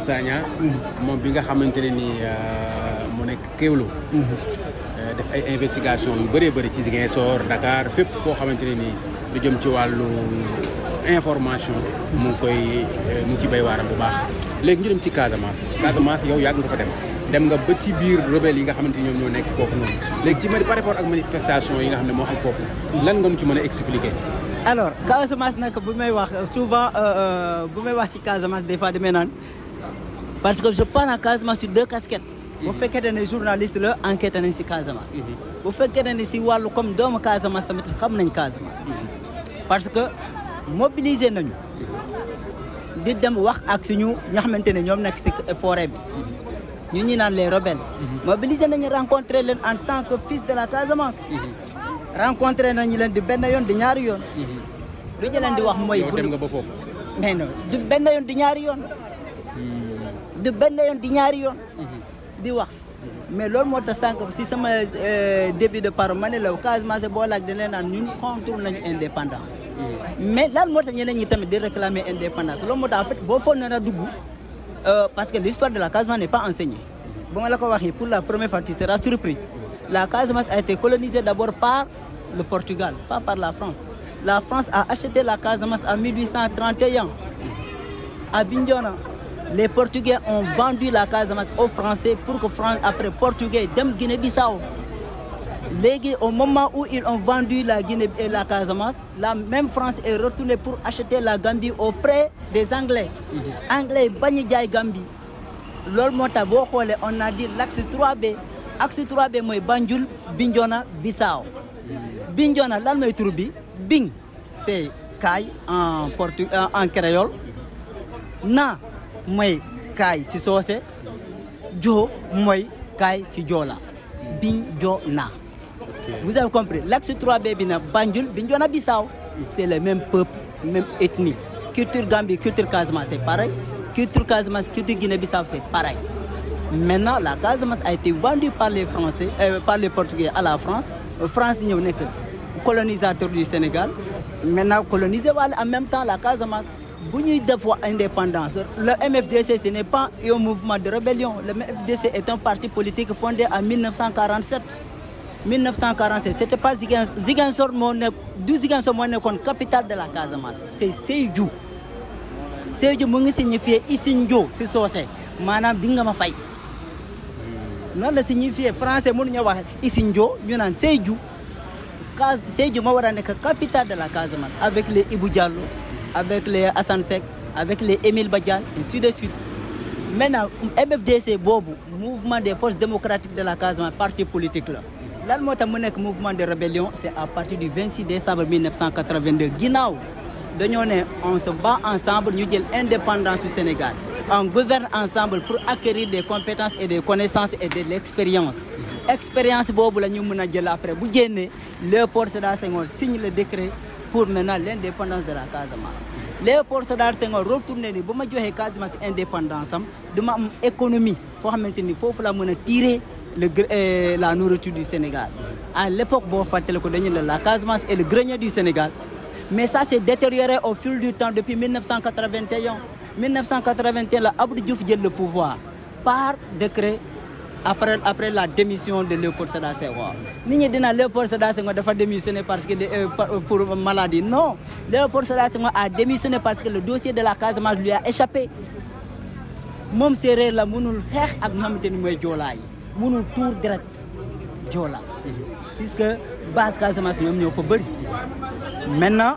Sagna. moom bi nga xamante ne nii mu nekk Kéwoulo. def ay investigation yu bëree bëri ci Ziguinchor Dakar fépp foo xamante ne nii lu jëm ci wàllu information. mu ngi ci béy waaram bu baax. léegi ñu dem ci Casamance. Casamance yow yàgg nga fa dem nga ba ci biir rebelle yi nga xamante ni ñoom ñoo nekk foofu noonu léegi ci par rapport ak manifestation yi nga xam ne moo am foofu lan nga ñu ci mën a expliquer. alors Casamance nag bu may wax souvent bu may wax ci Casamance des fois damay naan parce que je parle en Casamance sur 2 casquettes. bu fekkee ne journaliste la enquête nañ ci Casamance. bu fekkee ne ci wàllu comme doomu Casamance tamit xam nañ Casamance. parce que mobiliser nañu. di dem wax ak suñu ñoo xamante ne ñoom nekk ci forêt bi. ñu ñi naan les rebelles. mobiliser nañu rencontrer leen en tant que fils de la Casamance. rencontrer nañu leen di benn yoon di ñaari yoon. lu ñu leen di wax mooy. dem nga ba foofu. mais non di benn yoon di ñaari yoon. di benn yoon di ñaari yoon. di wax mais loolu moo tax sànq si sama début de parole ma ne la Casamance boo laaj da leen naan ñun contre nañu indépendance. mais lan moo tax ñeneen ñi tamit di réclamer indépendance loolu moo tax en fait boo foog na dugg. Parce que l'histoire de la Casamance n'est pas enseignée. Bon, pour la première fois, tu seras surpris. La Casamance a été colonisée d'abord par le Portugal, pas par la France. La France a acheté la Casamance en 1831. À Bignona, les Portugais ont vendu la Casamance aux Français pour que France, après Portugais, dem Guinée-Bissau. Au moment où ils ont vendu la Guinée et la Casamance, la même France est retournée pour acheter la Gambie auprès des Anglais. Anglais bañu jaay Gambie. Loolu moo tax boo xoolee on a dit l'axe 3B. Axe 3B mooy Banjul, Bignona, Bissau. Bignona lan mooy tur bi Bing c'est kaay en créole. Na mooy kaay si soose. Jo mooy kaay si joola. Bignona. Vous avez compris, l'axe 3B bina Banjul, Bignona, Bissau, c'est le même peuple, même ethnie. Culture Gambie, culture Casamance, c'est pareil. Culture Casamance, culture Guinée-Bissau, c'est pareil. Maintenant, la Casamance a été vendue par les Français, par les Portugais à la France. France n'est que colonisateur du Sénégal. Maintenant, colonisé en même temps la Casamance. Bu ñuy def indépendance, le MFDC ce n'est pas un mouvement de rébellion. Le MFDC est un parti politique fondé en 1947. 1947, c'était pas Ziguinchor du Ziguinchor moo nekkoon capitale de la Casamance. C'est Sédhiou. Sédhiou mu ngi signifié Isinjo si soose maanaam di nga ma fay. noonu la signifié français mënuñu wax Isinjo ñu naan Sédhiou. Sédhiou moo war a nekk capitale de la Casamance avec les Ibou Diallo, avec les Assane Seck, avec les Émile Badiane et ainsi de suite. Maintenant MFDC boobu mouvement des forces démocratiques de la Casamance parti politique la. Lan moo tax mu nekk mouvement de rébellion c'est à partir du 26 décembre 1982 ginnaaw dañoo ne on se bat ensemble ñu jël indépendance du Sénégal on gouverne ensemble pour acquérir des compétences et des connaissances et de l'expérience boobu la ñu mën a jël après bu génnee Léopold Sédar Senghor signe le décret pour maintenant l'indépendance de la Casamance. Léopold Sédar Senghor retourné ni bu ma joxee Casamance indépendance am duma am économie foo xamante ni foofu la mën a tirer la nourriture du Sénégal. À l'époque, la Casamance est le grenier du Sénégal. Mais ça s'est détérioré au fil du temps depuis 1981. 1981, la Abdou Diouf a le pouvoir par décret après la démission de Léopold Sédar Senghor. Nous disons Léopold Sédar Senghor a démissionné parce que pour maladie. Non, Léopold Sédar Senghor a démissionné parce que le dossier de la Casamance lui a échappé. Mom séeréer la mënul xeex ak nga xamante ni mooy joolaa yi mënul tuur deret joola puisque base Casamance ñoom ñoo fa bëri maintenant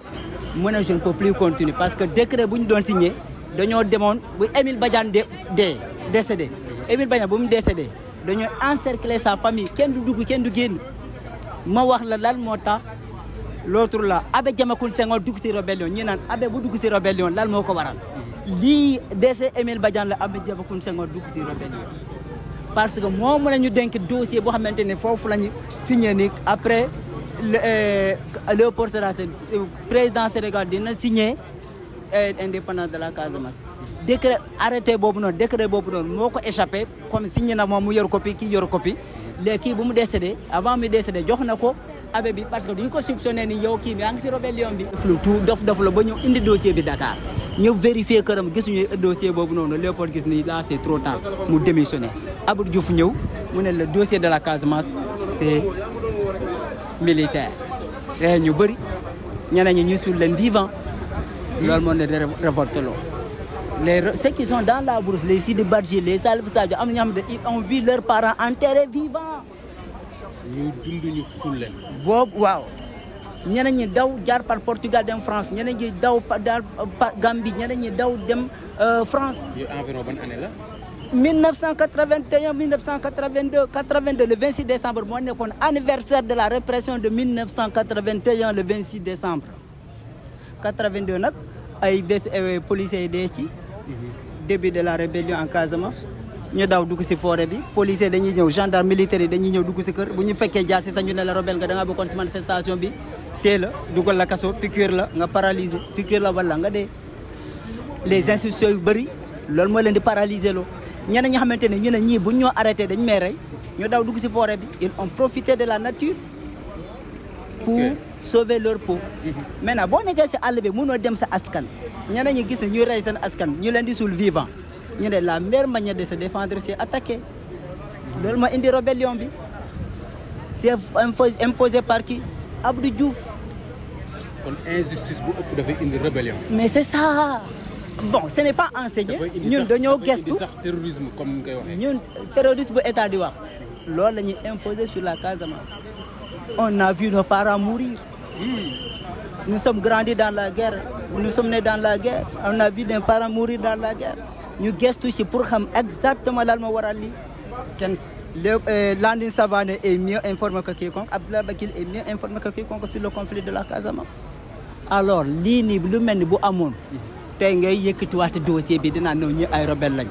mu ne je ne peux plus continuer parce que décret bu ñu doon signé dañoo demoon bu Émile Badiane décédé Émile Badiane bu mu décédé dañoo encercler sa famille kenn du dugg kenn du génn ma wax la lan moo tax l'autre là Abbé Diamacoune Senghor dugg ci rébellion ñu naan Abbé bu dugg ci rébellion lan moo ko waral lii décès Émile Badiane la Abbé Diamacoune Senghor dugg ci rébellion parce que moo mën nañu dénk dossier boo xamante ne foofu la ñu signé ni après Léopold Sédar Senghor président Sénégal dina signé indépendance de la Casamance décret arrêté boobu noonu décret boobu noonu moo ko échappé comme signé na moom mu yor copie kii yor copie léegi kii bu mu décédé avant mu décédé jox na ko abbé bi parce que duñu ko soupçonné ni yow kii bi yaa ngi ci rébellion bi def lu tout dof la ba ñëw indi dossier bi Dakar ñëw vérifier këram gisuñu dossier boobu noonu Léopold gis ni là c'est trop tard mu démissionné Abdou Diouf ñëw mu ne le dossier de la Casamance c'est militaire te ñu bëri ñeneen ñi ñu suul leen vivant loolu moo ne révolte loo ceux qui sont dans la brousse les Sidi Badji les Salif Sadio am na ñoo xam ne ils ont vu leurs parents enterrés vivants ñu dund ñu suul leen. boobu waaw ñeneen ñi daw jaar par Portugal dem France ñeneen ñi daw jaar par Gambie ñeneen ñi daw dem France. yow environ ban année la. 1981 1982 82 le 26 décembre moo nekkoon anniversaire de la répression de 1981 le 26 décembre 82 nag ay policiers yi dee ci début de la rébellion en Casamance ñu daw dugg si forêt bi policiers dañuy ñëw gendarme militaire yi dañuy ñëw dugg si kër bu ñu fekkee jaasi sax ñu ne la rebelle nga da nga bokkoon si manifestation bi tee la dugal la kaso piqûre la nga paralysé piqûre la wala nga dee les institutions yu bëri loolu moo leen di paralyser loo ñeneen ñi xamante ne ñu ne ñii bu ñu ñoo arrêté dañ may rey ñu daw dugg si forêt bi ils ont profité de la nature pour sauver leur peau. Maintenant boo nekkee si àll bi mënoo dem sa askan ñeneen ñi gis ne ñuy rey seen askan ñu leen di suul vivant ñu ne la meilleure manière de se défendre c'est attaquer loolu moo indi rébellion bi c'est imposé par qui Abdou Diouf. kon injustice bu ëpp dafay indi rébellion. mais c'est ça. Bon, ce n'est pas enseigné. Ñun dañoo gestu sax terrorisme comme ni koy waxee. ñun terrorisme bu état di wax loolu la ñuy imposer sur la Casamance. On a vu nos parents mourir. Nous sommes grandis dans la guerre. Nous sommes nés dans la guerre. On a vu nos parents mourir dans la guerre. ñu gestu ci pour xam exactement lan moo waral lii. kenn Landing Savané est mieux informé que quiconque. Abdoulaye Bakil est mieux informé que quiconque sur le conflit de la Casamance. Alors lii nii lu mel ni bu amoon. tey ngay yëkkatiwaat dossier bi dinaa ñëw ñi ay rebelle lañ.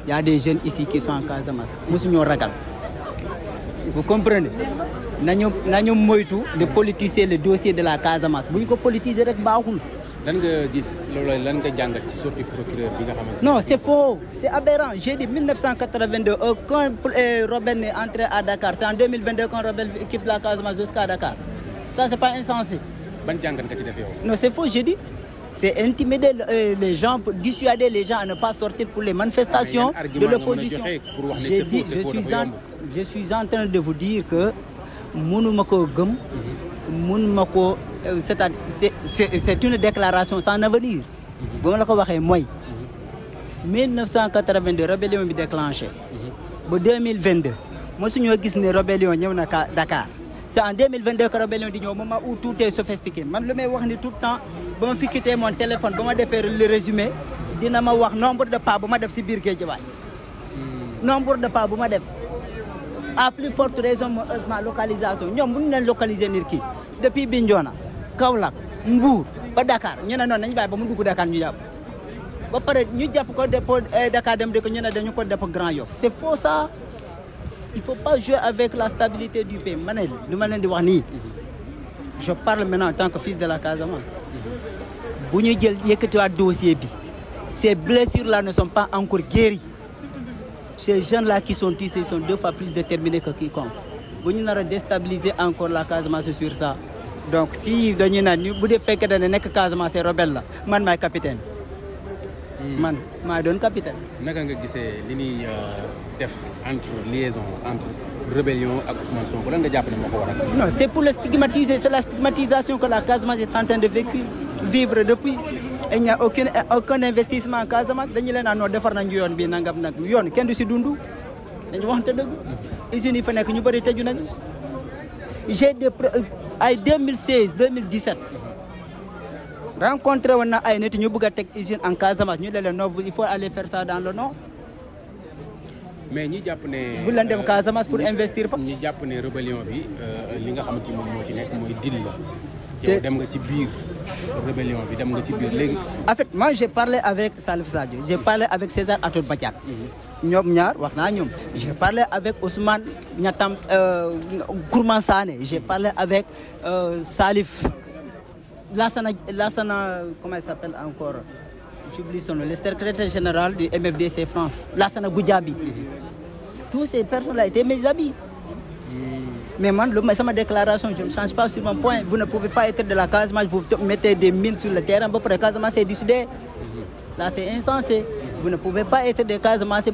y a des jeunes ici qui sont en Casamance mosuñoo ragal. vous comprenez nañu moytu de politiser le dossier de la Casamance bu ñu ko politiser rek baaxul. lan nga gis loolu lan nga jàngat ci sortie procureur bi nga xamante non c'est faux c'est aberrant j'ai dit 1982 quand rebelle n'est entré à Dakar c'est en 2022 quand rebelle quitte la Casamance jusqu'à Dakar ça c'est pas insensé. ban jàngat nga ci def yow. non c'est faux j'ai dit. C'est intimider les gens, dissuader les gens à ne pas sortir pour les manifestations de l'opposition. J'ai dit, je suis en train de vous dire que c'est une déclaration sans avenir. Bon, la ko waxee mooy 1982 rébellion bi déclenché. ba 2022 mosuñoo gis ne rébellion ñëw na Dakar. C'est en 2022 que rébellion di ñëw au moment où tout est sophistiqué man lu may wax ni tout le temps ba ma fi quitté mon téléphone ba ma defee le résumé dina ma wax nombre de pas bu ma def si biir Guédiawaye nombre de pas bu ma def à plus forte raison ma localisation ñoom bu ñu leen localiser nit ki depuis Bignona Kaolack Mbour ba Dakar ñu ne noonu nañu bàyyi ba mu dugg Dakar ñu jàpp ba pare ñu jàpp ko dépôt Dakar dem de ko ñu ne dañu ko dépôt Grand Yoff c'est faux ça. Il ne faut pas jouer avec la stabilité du pays. Manel, je parle maintenant en tant que fils de la Casamance. Si nous avons un dossier, ces blessures-là ne sont pas encore guéries. Ces jeunes-là qui sont ici sont 2 fois plus déterminés que quiconque. Si nous avons déstabilisé encore la Casamance sur ça. Donc si nous avons fait que nous avons Casamance rebelle, je suis capitaine. Man maa doon capitaine. naka nga gisee li ñuy def entre liaison entre rébellion ak Ousmane Sonko lan nga jàpp ne moo ko waral. non c'est pour le stigmatiser c'est la stigmatisation que la Casamance est en train de vivre depuis. Il n'y a aucun investissement en Casamance dañu leen a noo defar nañu yoon bi nangam nag yoon kenn du si dundu dañu waxante dëgg. usines yi fa nekk ñu bëri tëju nañu. j'ai des ay 2016 2017. rencontré woon na ay nit ñu bëgg a teg usine en Casamance ñu ne leen non il faut aller faire ça dans le nord. mais ñi jàpp ne. bu leen dem Casamance pour investir fa. ñi jàpp ne rébellion bi li nga xamante ni moom moo ci nekk mooy dil la. te dem nga ci biir rébellion bi dem nga ci biir léegi. en fait moi j'ai parlé avec Salif Sadio j'ai parlé avec César Atoute Badiate. ñoom ñaar wax naa ñoom. j'ai parlé avec Ousmane Niatam Gourmand Sané j'ai parlé avec Salif. Lassana, comment il s'appelle encore? J'oublie son nom. Le secrétaire général du MFDC France. Lassana Goudiaby. Tous ces personnes-là étaient mes amis. Mais moi, ma déclaration, je ne change pas sur mon point. Vous ne pouvez pas être de la Casamance, vous mettez des mines sur le terrain, pour la Casamance, c'est décidé. Là, c'est insensé. Vous ne pouvez pas être de Casamance,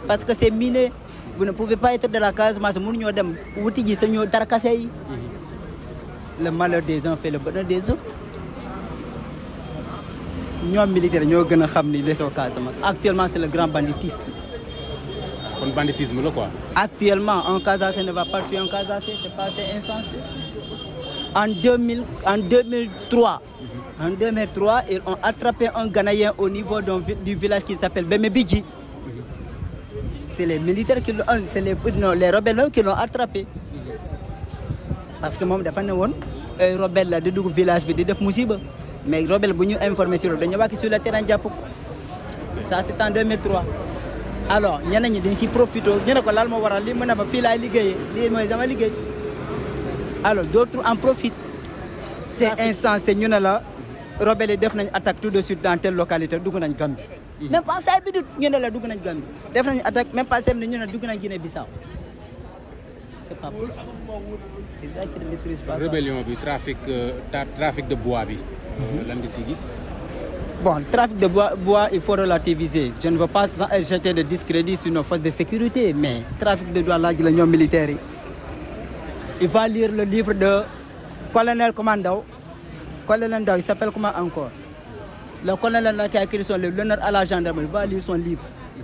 parce que c'est miné. Vous ne pouvez pas être de la Casamance, le malheur des uns fait le bonheur des autres. Nous, militaires, nous savons actuellement, c'est le grand banditisme. Le banditisme, là, quoi. Actuellement, un Casacé ne va pas tuer un Casacé, c'est insensé. En 2003, ils ont attrapé un Ghanéen au niveau du village qui s'appelle Bemebidji. C'est les militaires qui l'ont, c'est les rebelles qui l'ont attrapé. Parce que moi, je rebelle là, du village, mais les rebelles, ils ont informé sur le terrain. Ça, c'est en 2003. Alors, il y a des gens qui profitent. Alors, d'autres en profitent. C'est insensé. Nous, là, les rebelles attaquent tout de suite dans telle localité. Même pas 5 minutes, nous sommes là, Gambie. Attaque, même pas 5 minutes, nous sommes là, Guinée-Bissau. C'est pas possible. Rébellion, trafic de bois. Bon, le trafic de bois, il faut relativiser. Je ne veux pas jeter de discrédit sur nos forces de sécurité, mais le trafic de bois, là, l'union militaire. Il va lire le livre de colonel Commando. Colonel Ndao, il s'appelle comment encore? Le colonel qui a écrit l'honneur à la gendarmerie, il va lire son livre.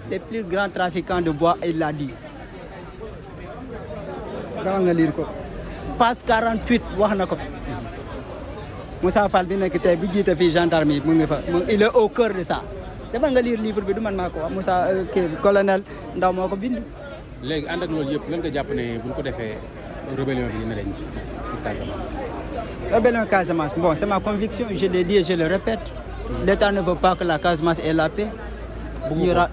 Les plus grands trafiquants de bois, il l'a dit. Passe 48, Moussa Fall bi nek tay bi jité fi gendarmerie mu ngi fa il est au cœur de ça dama nga lire livre bi du man mako wax Moussa colonel Ndaw moko bind légui and ak lolou yépp lan nga japp né buñ ko défé rébellion bi dina dañ ci Casamance. Rébellion Casamance, bon c'est ma conviction, je l'ai dit et je le répète. L'État ne veut pas que la Casamance ait la paix.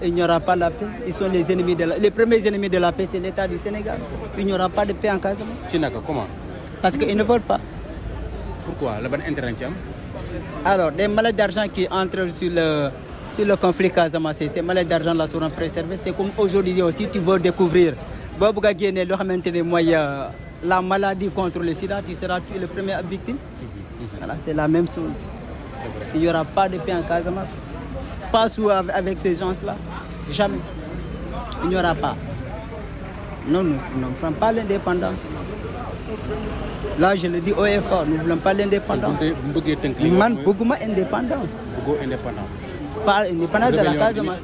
Il n'y aura pas la paix. Ils sont les ennemis les premiers ennemis de la paix, c'est l'État du Sénégal. Il n'y aura pas de paix en Casamance. Comment? Parce qu'ils ne veulent pas. Pourquoi? Le bon intérêt. Alors, des malades d'argent qui entrent sur le conflit Casamance, ces malades d'argent là seront préservés. C'est comme aujourd'hui aussi, tu veux découvrir la maladie contre le sida, tu seras le premier victime. Voilà, c'est la même chose. Il n'y aura pas de paix en Casamance. Pas sous avec ces gens-là. Jamais. Il n'y aura pas. Non, nous ne voulons pas l'indépendance. Là, je le dis haut et fort, nous ne voulons pas l'indépendance. Man, beaucoup indépendance. Beaucoup indépendance. Pas indépendance de la Casamance.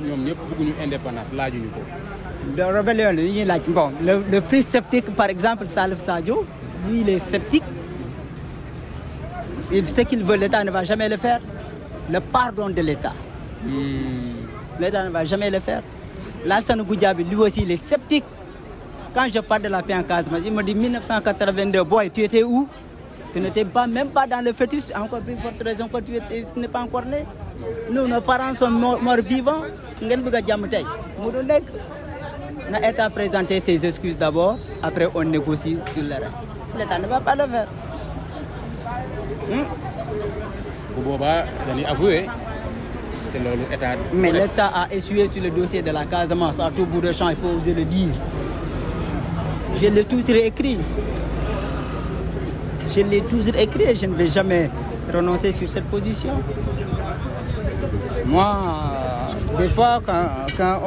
Bon, le plus sceptique, par exemple, Salif Sadio, lui, il est sceptique. Il sait qu'il veut, l'État ne va jamais le faire. Le pardon de l'État. L'État ne va jamais le faire. Lassana Goudiaby, lui aussi, il est sceptique. Quand je parle de la paix en Casamance, il me dit 1982, boy, tu étais où? Tu n'étais pas, même pas dans le fœtus. Encore plus forte raison que tu n'es pas encore né. Nous, nos parents sont morts vivants. L'État a présenté ses excuses d'abord, après on négocie sur le reste. L'État ne va pas le faire. Mais l'État a essuyé sur le dossier de la Casamance à tout bout de champ, il faut oser le dire. Je l'ai toujours écrit. Je l'ai toujours écrit et je ne vais jamais renoncer sur cette position. Moi, des fois, quand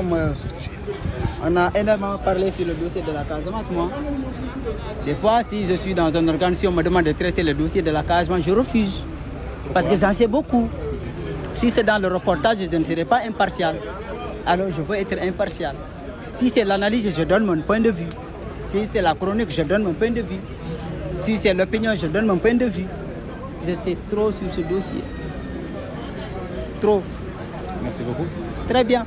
on a énormément parlé sur le dossier de la Casamance, moi, des fois, si je suis dans un organe, si on me demande de traiter le dossier de la Casamance, je refuse. Parce que j'en sais beaucoup. Si c'est dans le reportage, je ne serai pas impartial. Alors, je veux être impartial. Si c'est l'analyse, je donne mon point de vue. Si c'est la chronique, je donne mon point de vue. Si c'est l'opinion, je donne mon point de vue. Je sais trop sur ce dossier. Trop. Merci beaucoup. Très bien.